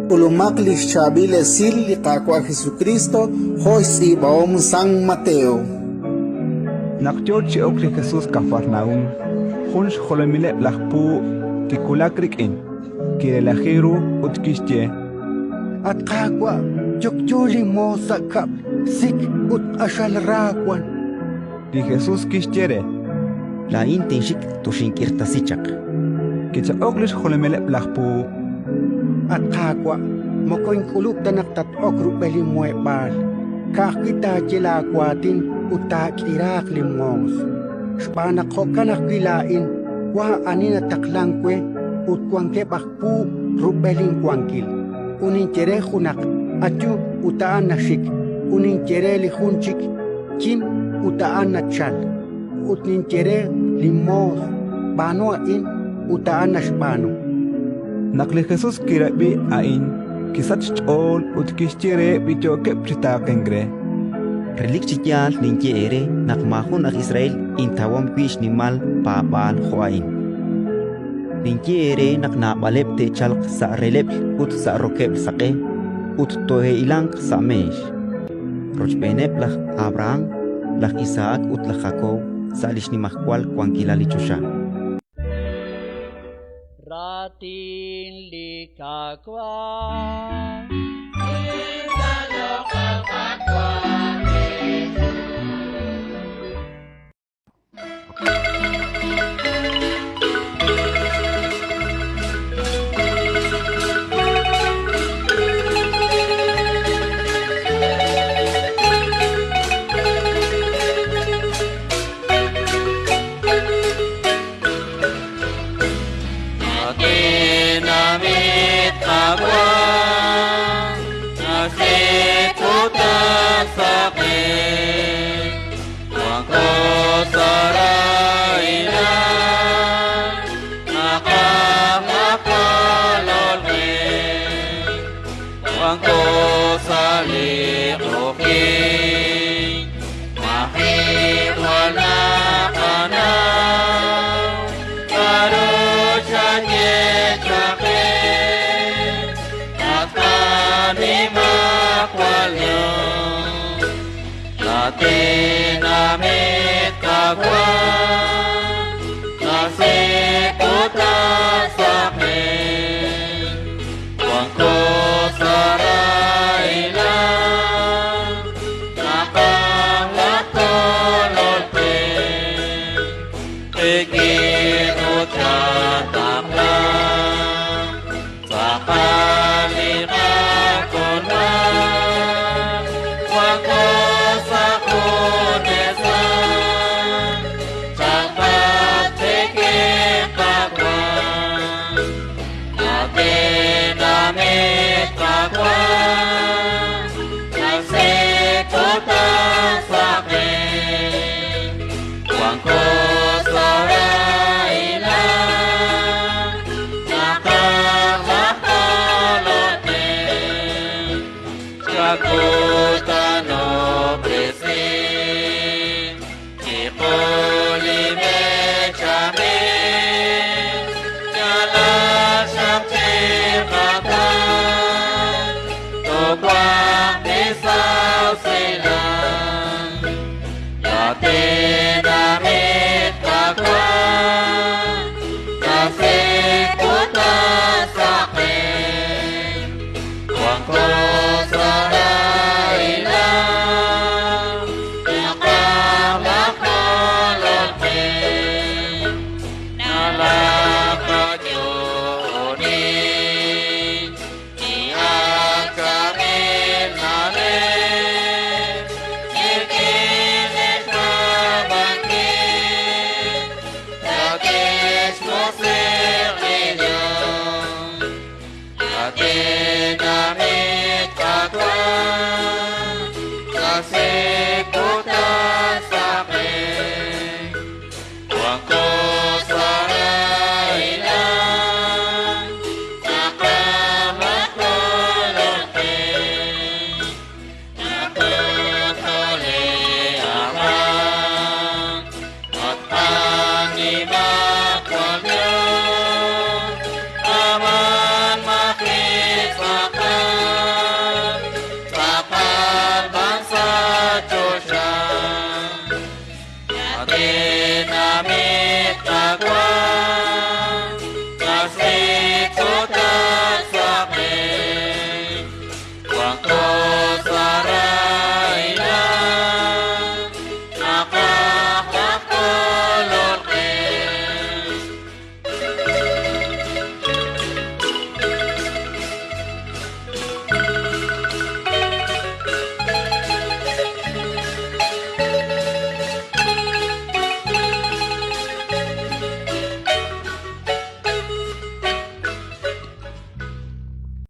K'ulumaq li xChaab'il Esil li Qaawa' Jesukriist jo' xtz'iib'ahom San Mateo. Naq yo chi ok li Jesus Kafarnaúm, jun xjolomileb' laj puub' kiwulak rik'in, kirelaji ru ut kixye: At Qaawa', yokyo linmoos sa' kab'l, sik ut q'axal ra wank. Li Jesus kixye re: Laa'in tinxik toxink'irtasi chaq. Kichaq'ok li xjolomileb' laj puub': At Qaawa', moko ink'ulub' ta naq tat-ok rub'el linmuheb'aal. Ka'ajwi' taaye laawaatin ut taak'iraaq linmoos. Xb'aan naq jo'kan ajwi' laa'in wank ani nataqlank we ut wankeb' aj puub' rub'el inwankil. Ut ninye re junaq: «Ayu», ut a'an naxik; ut ninye re li jun chik: «Kim», ut a'an nachalk. Ut ninye re linmoos: «B'aanu a'in», ut a'an naxb'aanu. Naq li Jesus kirab'i a'in, kisachk xch'ool ut kixye reheb' li yookeb' chi taaqenk re: Relik chi yaal ninye eere naq maajun aj Israel intawom wi' xnimal paab'aal jo' a'in. Ninye eere naq naab'aleb' te'chalq sa' releb'l ut sa' rokeb'l saq'e ut tohe'hilanq sa' meex, rochb'eeneb' laj Abrahán, laj Isahak ut laj Jakob sa' li xnimajwal wankilal li choxa. Raatin li Qaawa'. Atinamit Qaawa', nasikutan sa akin. Wanko sa rahilal, nakakakalolin. Wanko sa likukin, mahiwala ka na. Tinamit kagwa, nasikutan sa akin. Wangko sa railan, nakanglatololpin. Tigil uchataklan, sa kalikakunan. Wangko sa kunesan, chakatikipakwan. Atinamit kagwa, nasikutan sa akin. Wangko sa railan, nakakakalotin. Chaku